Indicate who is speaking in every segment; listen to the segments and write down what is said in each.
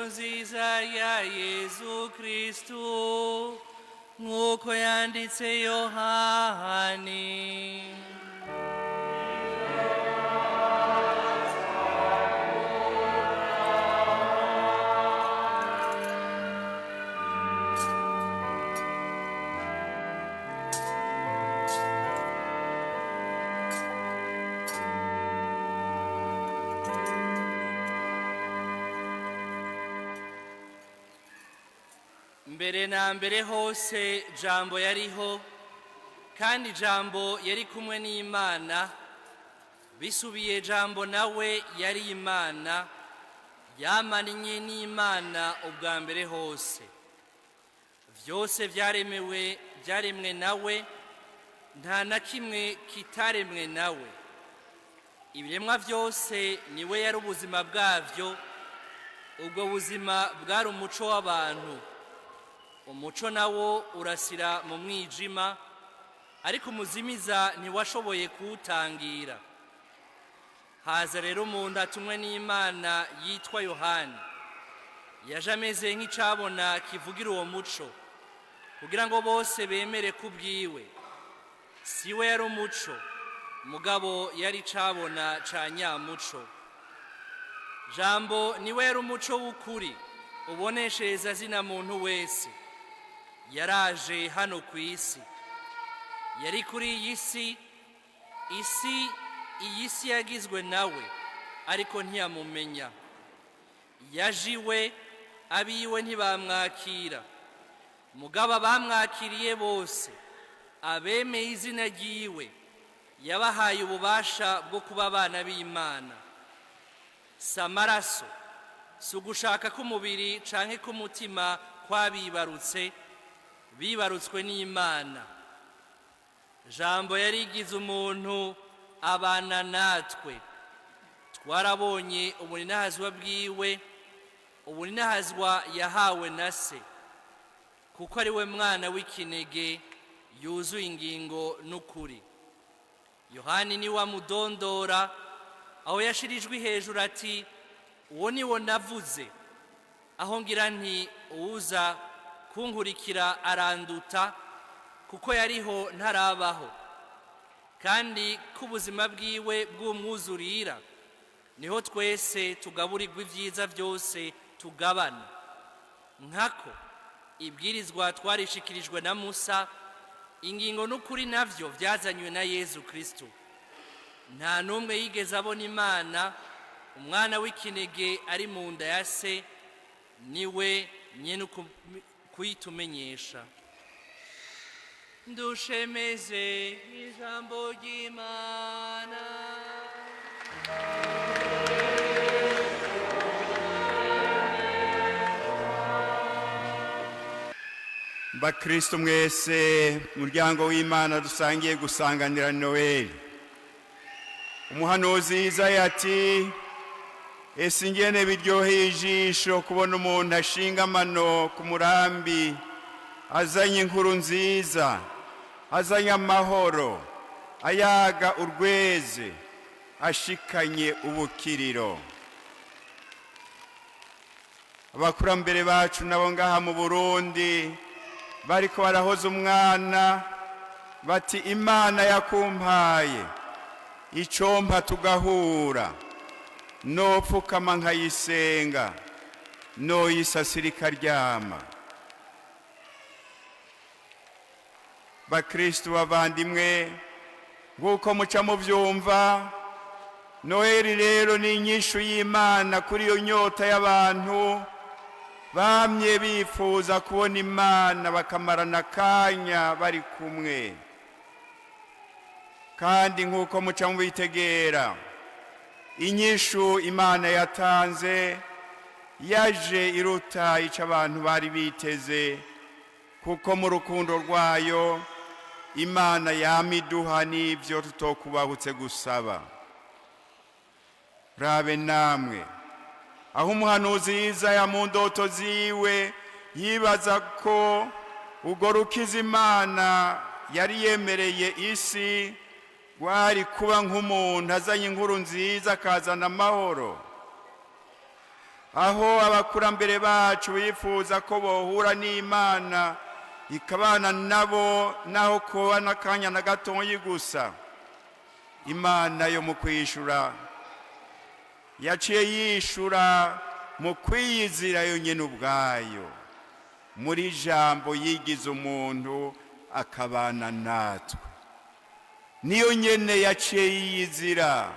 Speaker 1: Inkuru nziza ya Yezu Kristu nk'uko yanditse Yohani. Mbere na mbere hose Jambo yariho, kandi Jambo yari kumwe n'Imana. Bisubiye Jambo nawe yari Imana, yamaniye n'Imana ubwa mbere hose. Vyose vyaremewe vyaremwe nawe, nta na kimwe kitaremwe nawe. Ibiremwa vyose niwe yari ubuzima bwavyo, ubwo buzima bwari umuco w'abantu. Umuco nawo urasira mu mwijima, ariko umuzimiza ntiwashoboye kuwutangira. Haza rero umuntu atumwe n'Imana yitwa Yohani. Yaje ameze nk'icabona kivugira uwo muco, kugira ngo bose bemere kubwiwe. Si we yari umuco, mugabo yari icabona ca nyamuco. Jambo niwe yari umuco w'ukuri, uboneshereza zina muntu wese. Yaraje hano ku isi, yari kuri iyi si, isi iyi si yagizwe nawe, ariko ntiyamumenya. Yaje iwe, abiwe ntibamwakira. Mugabo abamwakiriye bose, abemeye izina ryiwe, yabahaye ububasha bwo kuba abana b'Imana. Si amaraso, si ugushaka k'umubiri canke k'umutima kwabibarutse, bibarutswe n'Imana. Jambo yarigize umuntu abana natwe. Twarabonye ubuninahazwa bwiwe, ubuninahazwa yahawe na se, kuko ari we mwana w'ikinege yuzuye ingingo n'ukuri. Yohani niwe amudondora, aho yashira ijwi hejuru ati: "Uwo ni wo navuze, aho ngira nti: 'Uwuza kunkurikira aranduta, kuko yariho ntarabaho.' Kandi ko ubuzima bwiwe bw'umwuzurira, niho twese tugaburirwa ibyiza byose tugabana. Nkako ibwirizwa twarishikirijwe na Musa, ingingo n'ukuri navyo vyazanywe na Yezu Kristo. Nta n'umwe yigeze abona Imana, umwana w'ikinege ari mu nda ya se niwe nyene kuyitumenyesha." Dushemeze ijambo ry'Imana.
Speaker 2: Bakristo mwese, muryango w'Imana dusangiye gusanganira Noheli, umuhanuzi Izaya ati: "Ese ingene biryoheye ijisho kubona umuntu ashinga amano ku murambi, azanye inkuru nziza, azanye amahoro, ayaga urweze, ashikanye ubukiriro." Abakurambere bacu nabo ngaha mu Burundi bariko barahoza umwana bati: "Imana yakumpaye, icompa tugahura, nopfukama nkayisenga, noyisasira ikaryama." Bakristu bavandimwe, nk'uko muca muvyumva, Noheli rero ni inyishu y'Imana kuri iyo nyota y'abantu bamye bifuza kubona Imana, bakamarana akanya bari kumwe. Kandi nk'uko muca mubitegera, inyishu Imana yatanze yaje iruta ico abantu bari biteze, kuko mu rukundo rwayo Imana yama iduha n'ivyo tutokubahutse gusaba. Rabe namwe aho umuhanuzi Yizaya mu ndoto ziwe yibaza ko urwo rukiza Imana yari yemereye isi rwari kuba nk'umuntu azanye inkuru nziza akazana amahoro. Aho abakurambere bacu bifuza ko bohura n'Imana ikabana nabo, naho kuba n'akanya na gatoyi gusa, Imana yo mu kwishura yaciye yishura mu kwiyizira yonyine ubwayo muri Jambo yigize umuntu akabana natwe. Niyo nyene yaciye yiyizira,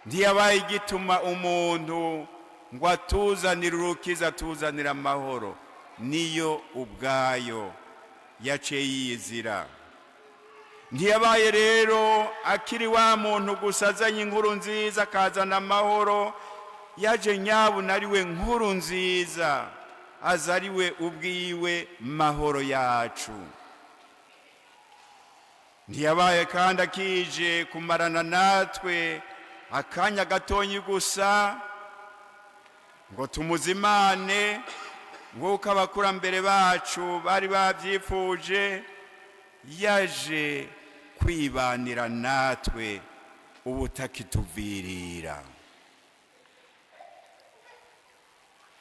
Speaker 2: ntiyabaye igituma umuntu ngo atuzanire urukiza, atuzanire amahoro. Niyo ubwayo yaciye yiyizira. Ntiyabaye rero akiri wa muntu gusa azanye inkuru nziza, akazana amahoro. Yaje nyabuna ari we nkuru nziza, aza ari we ubwiwe mahoro yacu. Ntiyabaye kandi akije kumarana natwe akanya gatonyi gusa ngo tumuzimane nk'uko abakurambere bacu bari babyifuje. Yaje kwibanira natwe ubutakituvirira.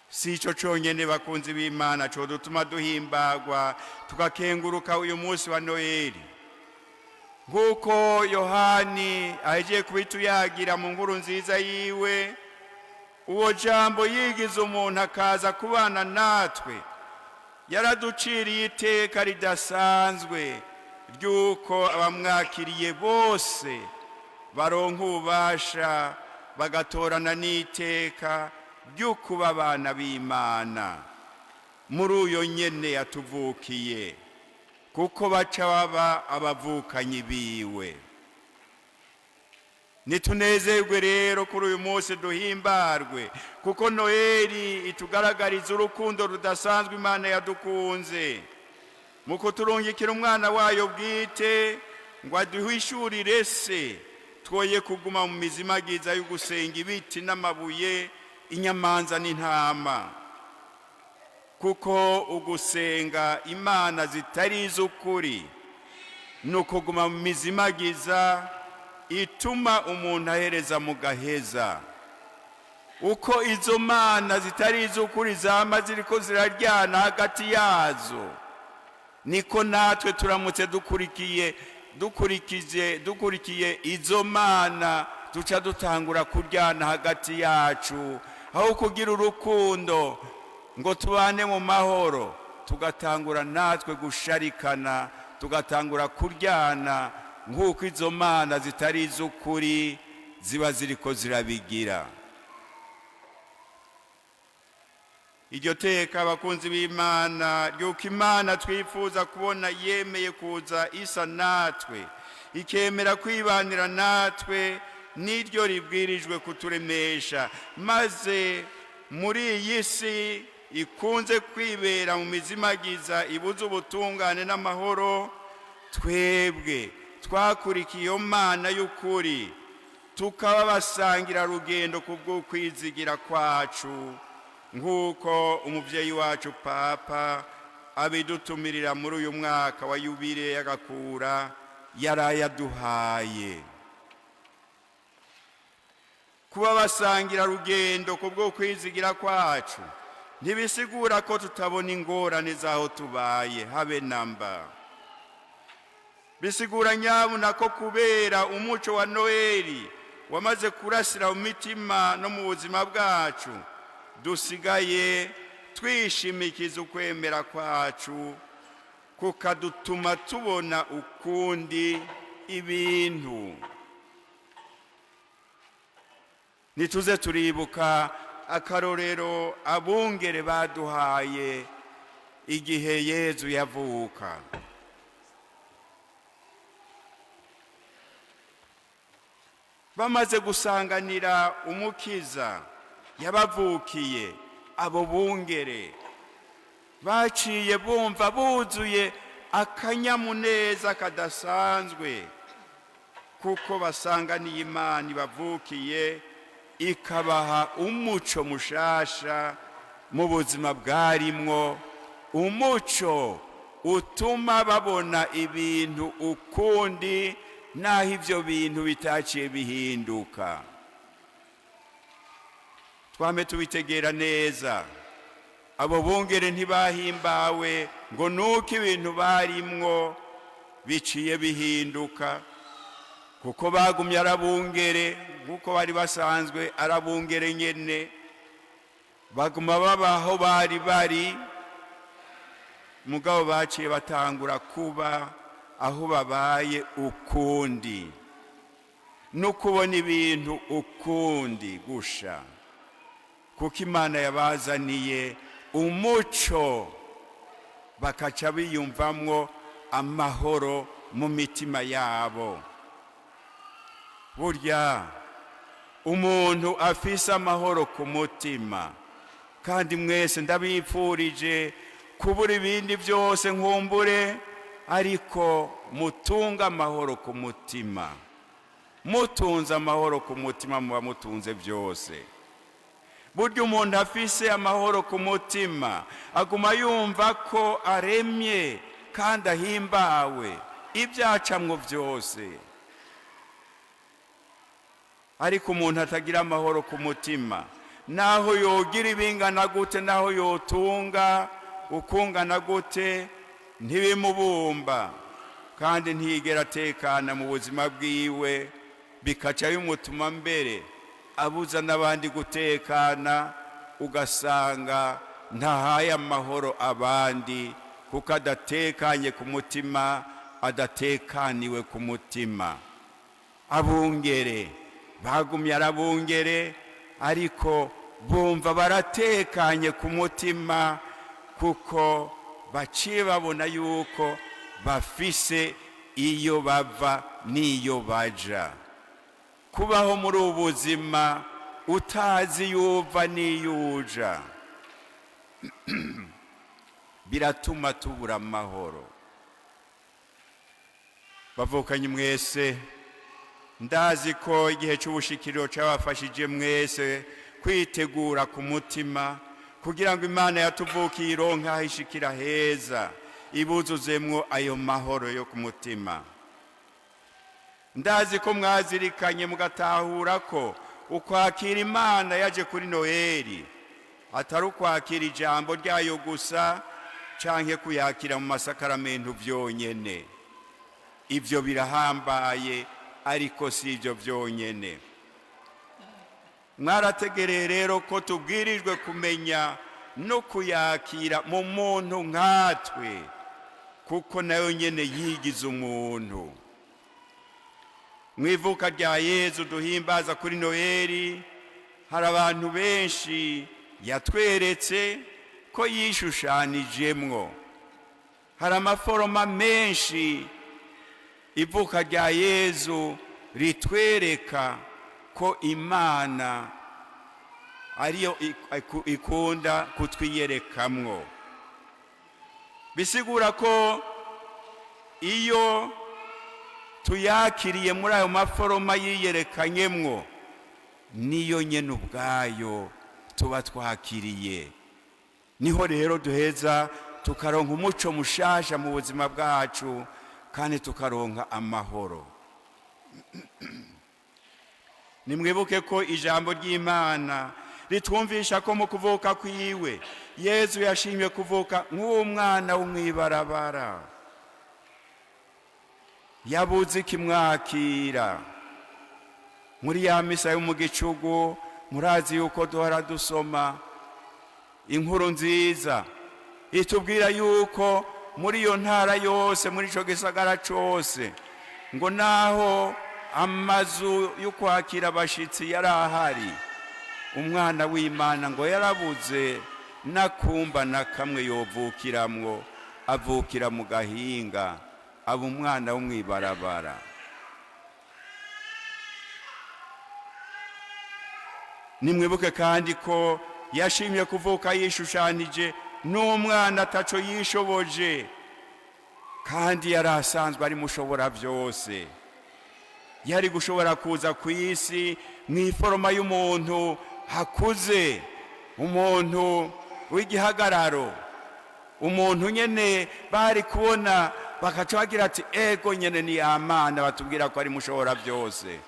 Speaker 2: Si icyo cyonyine, bakunzi b'Imana, cyo dutuma duhimbagwa tugakenguruka uyu munsi wa Noheli. Nk'uko Yohani ahejeje kubituyagira mu nkuru nziza yiwe, uwo Jambo yigize umuntu akaza kubana natwe yaraduciriye iteka ridasanzwe ry'uko abamwakiriye bose baronka ububasha, bagatorana n'iteka ryo kuba abana b'Imana muri uyo nyene yatuvukiye, kuko baca baba abavukanyi biwe. Nitunezerwe rero kuri uyu munsi, duhimbarwe, kuko Noheli itugaragariza urukundo rudasanzwe Imana yadukunze mu kuturungikira umwana wayo bwite ngo aduhishurire se, twoye kuguma mu mizimagiza yo gusenga ibiti n'amabuye, inyamanza n'intama, kuko ugusenga imana zitari iz'ukuri ni ukuguma mu mizimagiza ituma umuntu ahereza mu gaheza. Uko izo mana zitari iz'ukuri zama ziriko ziraryana hagati yazo, niko natwe turamutse dukurikiye izo mana, duca dutangura kuryana hagati yacu. Aho kugira urukundo ngo tubane mu mahoro, tugatangura natwe gusharikana, tugatangura kuryana nk'uko izo mana zitari iz'ukuri ziba ziriko zirabigira. Iryo teka, abakunzi b'Imana, ry'uko Imana twifuza kubona yemeye kuza isa natwe, ikemera kwibanira natwe, niryo ribwirijwe kuturemesha, maze muri iyi si ikunze kwibera mu mizimagiza ibuze ubutungane n'amahoro, twebwe twakurikiye iyo Mana y'ukuri tukaba basangira rugendo kubw'ukwizigira kwacu, nk'uko umubyeyi wacu Papa abidutumirira muri uyu mwaka wa yubile y'agakura yarayaduhaye. Kuba basangira rugendo kubw'ukwizigira kwacu ntibisigura ko tutabona ingorane z'aho tubaye, habe namba. Bisigura nyabuna ko kubera umuco wa Noheli wamaze kurasira mu mitima no mu buzima bwacu, dusigaye twishimikiza ukwemera kwacu, kukadutuma tubona ukundi ibintu. Nituze turibuka akarorero abungere baduhaye igihe Yezu yavuka. Bamaze gusanganira Umukiza yabavukiye, abo bungere baciye bumva buzuye akanyamuneza kadasanzwe, kuko basanganiye Imana ibavukiye, ikabaha umuco mushasha mu buzima bwarimwo, umuco utuma babona ibintu ukundi, naho ibyo bintu bitaciye bihinduka. Twame tubitegera neza. Abo bungere ntibahimbawe ngo nuko ibintu barimwo biciye bihinduka, kuko bagumye arabungere nk'uko bari basanzwe arabungere nyene, baguma babaho bari bari. Mugabo baciye batangura kuba aho babaye ukundi, no kubona ibintu ukundi gusha, kuko Imana yabazaniye umuco, bakaca biyumvamwo amahoro mu mitima yabo. Burya umuntu afise amahoro ku mutima, kandi mwese ndabipfurije kubura ibindi byose nkumbure, ariko mutunge amahoro ku mutima. Mutunze amahoro ku mutima, muba mutunze byose. Burya umuntu afise amahoro ku mutima aguma yumva ko aremye kandi ahimbawe ibyacamwo byose. Ariko umuntu atagira amahoro ku mutima, naho yogira ibingana gute, naho yotunga ukungana gute, ntibimubumba kandi ntiyigera atekana mu buzima bwiwe, bikaca bimutuma mbere abuza n'abandi gutekana, ugasanga ntahaye amahoro abandi kuko adatekanye ku mutima, adatekaniwe ku mutima. Abungere bagumye arabungere, ariko bumva baratekanye ku mutima, kuko baciye babona yuko bafise iyo bava n'iyo baja. Kubaho muri ubu buzima utazi iyo uva n'iyo uja biratuma tubura amahoro. Bavukanye mwese, ndazi ko igihe cy'ubushikiriro cyabafashije mwese kwitegura ku mutima, kugira ngo Imana yatuvukiye ironke aho ishikira heza, ibuzuzemwo ayo mahoro yo ku mutima. Ndazi ko mwazirikanye mugatahura ko ukwakira Imana yaje kuri Noheli atari ukwakira ijambo ryayo gusa canke kuyakira mu masakaramentu byonyene. Ibyo birahambaye, ariko si ibyo byonyene. Mwarategereye rero ko tubwirijwe kumenya no kuyakira mu muntu nkatwe, kuko nayo nyene yigize umuntu. Mu ivuka rya Yezu duhimbaza kuri Noheli, hari abantu benshi yatweretse ko yishushanijemwo. Hari amaforoma menshi ivuka rya Yezu ritwereka ko Imana ariyo ikunda kutwiyerekamwo. Bisigura ko iyo tuyakiriye muri ayo maforoma yiyerekanyemwo, niyo nyene ubwayo tuba twakiriye. Niho rero duheza tukaronka umuco mushasha mu buzima bwacu, kandi tukaronka amahoro. Nimwibuke ko ijambo ry'Imana ritwumvisha ko mu kuvuka kwiwe Yezu yashimye kuvuka nk'umwana wo mw'ibarabara, yabuze ikimwakira. Muri ya misa yo mu gicugu, murazi yuko duhora dusoma inkuru nziza itubwira yuko muri iyo ntara yose, muri ico gisagara cose, ngo naho amazu yo kwakira abashitsi yari ahari, umwana w'Imana ngo yarabuze n'akumba na kamwe yovukiramwo, avukira mu gahinga, aba umwana wo mw'ibarabara. Nimwibuke kandi ko yashimye kuvuka yishushanije n'umwana ataco yishoboje, kandi yari asanzwe ari mushobora byose. Yari gushobora kuza ku isi mu iforoma y'umuntu hakuze, umuntu w'igihagararo, umuntu nyene bari kubona bakaca bagira ati ego nyene ni Amana batubwira ko ari mushobora byose.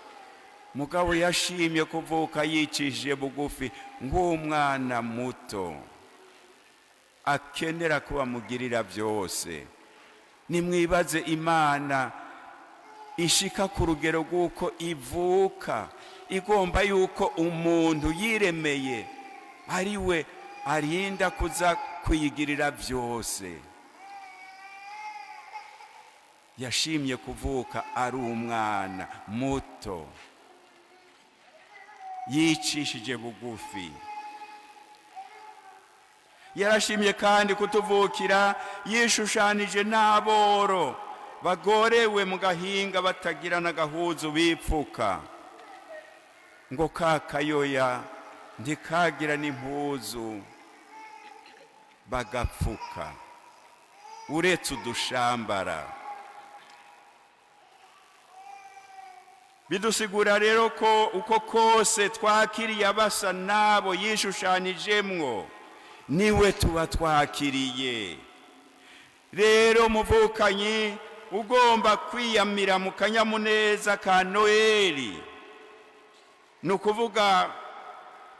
Speaker 2: Mugabo yashimye kuvuka yicishije bugufi Nk'umwana muto akenera ko bamugirira byose. Nimwibaze Imana ishika ku rugero rw'uko ivuka igomba yuko umuntu yiremeye ari we arinda kuza kuyigirira byose. Yashimye kuvuka ari umwana muto yicishije bugufi. Yarashimye kandi kutuvukira yishushanije n'aboro bagorewe mu gahinga, batagira n'agahuzu bipfuka, ngo ka kayoya ntikagira n'impuzu bagapfuka uretse udushambara. Bidusigura rero ko uko kose twakiriye abasa n'abo yishushanijemwo, niwe tuba twakiriye. Rero muvukanyi, ugomba kwiyamira mu kanyamuneza ka Noheli, ni ukuvuga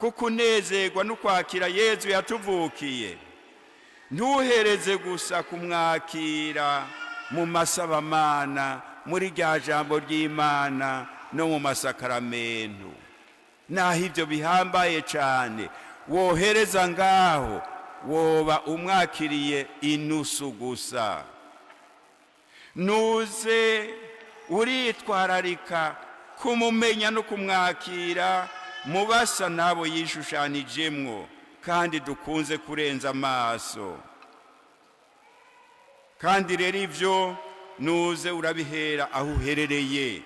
Speaker 2: kukunezerwa no kwakira Yezu yatuvukiye, ntuhereze gusa kumwakira mu masabamana, muri rya jambo ry'Imana no mu masakaramentu. Naho ibyo bihambaye cyane, wohereza ngaho woba umwakiriye inusu gusa. Nuze uritwararika kumumenya no kumwakira mu basa n'abo yishushanijemwo kandi dukunze kurenza amaso. Kandi rero ibyo nuze urabihera aho uherereye,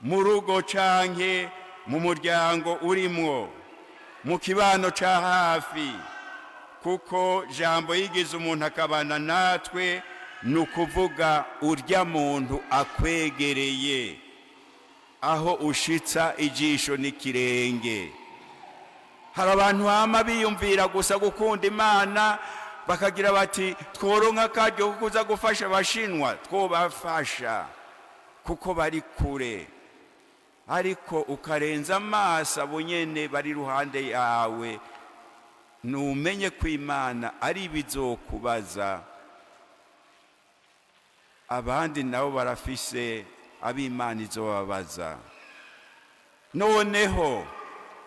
Speaker 2: mu rugo canke mu muryango urimwo, mu kibano ca hafi, kuko Jambo yigize umuntu akabana natwe, ni ukuvuga urya muntu akwegereye aho ushitsa ijisho n'ikirenge. Hari abantu bama biyumvira gusa gukunda Imana, bakagira bati: "Tworonka akaryo ko kuza gufasha Abashinwa, twobafasha kuko bari kure." Ariko ukarenza amaso abo nyene bari iruhande yawe. Numenye ko Imana ari ibizokubaza. Abandi nabo barafise ab'Imana izobabaza. Noneho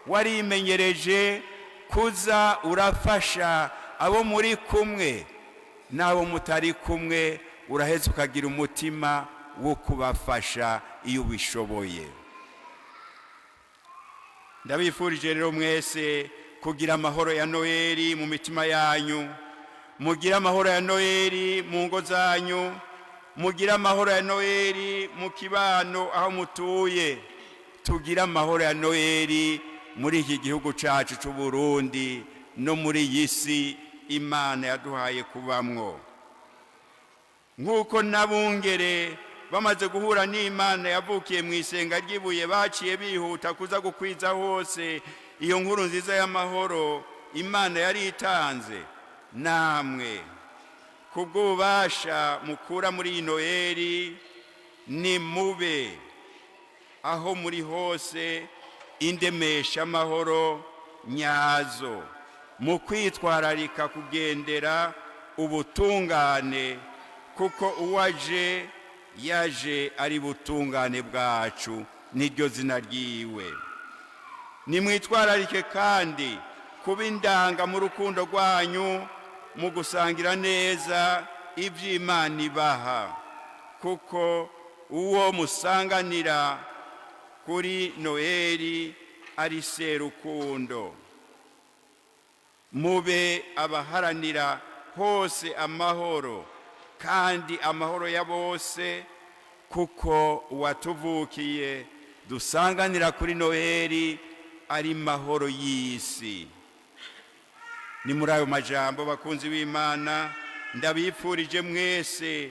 Speaker 2: warimenyereje kuza urafasha abo muri kumwe n'abo mutari kumwe, uraheza ukagira umutima wo kubafasha iyo ubishoboye. Ndabifurije rero mwese kugira amahoro ya Noheli mu mitima yanyu, mugire amahoro ya Noheli mu ngo zanyu, mugire amahoro ya Noheli mu kibano aho mutuye, tugire amahoro ya Noheli muri iki gihugu cyacu cy'u Burundi no muri iyi si Imana yaduhaye kubamwo. Nk'uko n'abungere bamaze guhura n'Imana yavukiye mu isenga ry'ibuye baciye bihuta kuza gukwiza hose iyo nkuru nziza y'amahoro Imana yari itanze, namwe kubw'ububasha mukura muri iyi Noheli, ni mube aho muri hose indemesha amahoro nyazo mu kwitwararika kugendera ubutungane, kuko uwaje yaje ari butungane bwacu, niryo zina ryiwe. Nimwitwararike kandi kuba indanga mu rukundo rwanyu, mu gusangira neza iby'Imana ibaha, kuko uwo musanganira kuri Noheli ari Serukundo. Mube abaharanira hose amahoro kandi amahoro ya bose, kuko uwatuvukiye dusanganira kuri Noheli ari mahoro y'isi. Ni muri ayo majambo, bakunzi b'Imana, ndabifurije mwese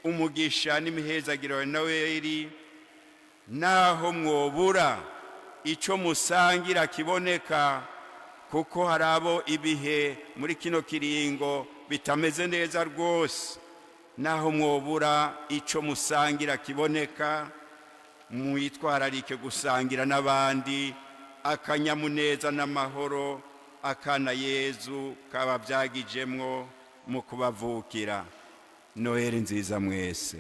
Speaker 2: umugisha n'imihezagiro ya Noheli. Naho mwobura icyo musangira kiboneka, kuko hari abo ibihe muri kino kiringo bitameze neza rwose, naho mwobura icyo musangira kiboneka, mwitwararike gusangira n'abandi. Akanyamuneza n'amahoro akana Yezu kababyagijemwo mu kubavukira. Noheli nziza mwese.